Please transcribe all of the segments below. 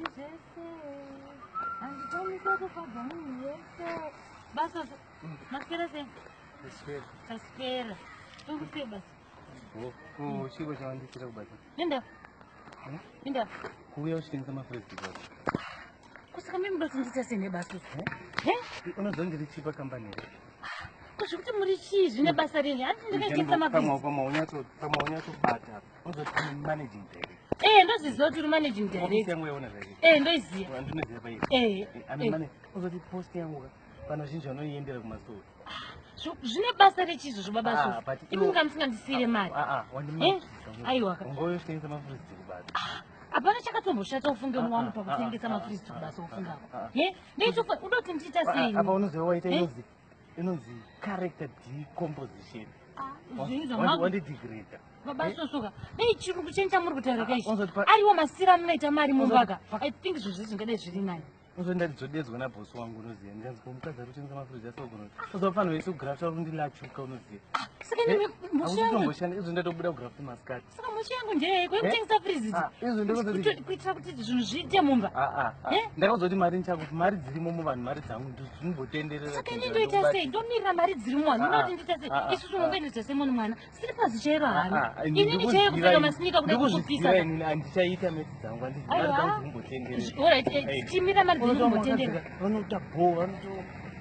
Ndiri zvese handikwanise kufadza munhu wese. Basa maswera sei? Taswera. Taswera. Tokusei basa? Ko chiko chawandiitira kubasa? Nenda. Nenda. Kuuya uchitengesa mafrezi basa. Kusaka mimi muda kuti ndiita sei nebasa? Eh? Unoziva ndiri chipa kambani here? Ko zvekuti muri chii zvine basa rei? Hanti ndakaitengesa mafrezi. Pamwe unyatsobata. Unozoti managing director. Eh, ndozviziva kuti uri managing director. Yangu yaona zvake. Eh, ndoiziva. Ndinoziva pai. Eh. Ame mane. Unozoti post yangu ka. Vanhu vazhinji vanoiendera kumasoro. Zvine basa rechizvo baba ah, Sofa. Imi munga musingandisiire mari. Ah ah, wandimakisa. Eh? Aiwa ka. Ungoyo usitengesa mafrizi kubasa. Ah, hapana chakatomboshata ufunge mwangu pakutengesa mafrizi kubasa ufungako. Eh? Ndeichofa udoti ndiita sei? Apa unoziva waita eh? inonzi inonzi character decomposition. Ah, Wandidegrader. Baba eh? Sosoka, nei chirungu chenyu chamuri kutaura kaichi? Ariwo masira amunoita mari mumbaka. I think zvinhu zvese zvingadai zviri nani. Unozoenda ndidzodedzwa nabhosi wangu unoziva ndikanzi ko mukadzi ari kutengesa mafuriji asi ogona uzofanira wese kugraft ari kundilachuka unoziva. Ah, saka ine mhosva yangu. Akutomboshanda izvo ndatobuda kugraft masikati. Saka mhosva yangu ndeyei? Ko kutengesa furiji? Ah, izvo ndakuzoti kuitira kuti zvinhu zviite mumba. Ah ah. ah. Eh? Ndakazoti mari ndichakuti mari dzirimo muvanhu mari dzangu ndozvimbotenderera. Saka ini ndoita sei? Ndomirira mari dziri muvanhu. Ndinoda kuti ndiita sei? Isusu mungoendesa sei munhu mwana? Slippers chairo hana. Ah, ah, Inini chaiyo kupfeka masinika kuda kukupisa. Ndikuzviziva inini handichaita meti dzangu handizi mari dzangu dzikumbotendera. Alright, eh, chimira mari dzikumbotendera. Vanoita bho vanoto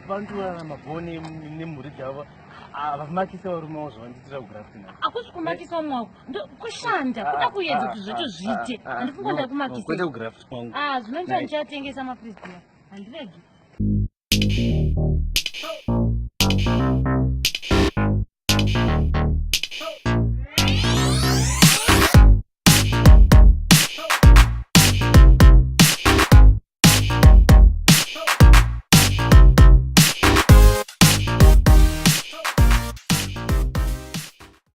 vanotorarama bho nemhuri dzavo. Ah, vamakisa varume vavo zvavandiitira kugraft nhasi. Hakusi kumakisa umwe wako. Kushanda, kuda kuedza kuti zvacho zviite. Handifungi ndakumakisa. Kwete kugraft kwangu. Ah, zvinoita ndichatengesa mafrizi. Handiregi.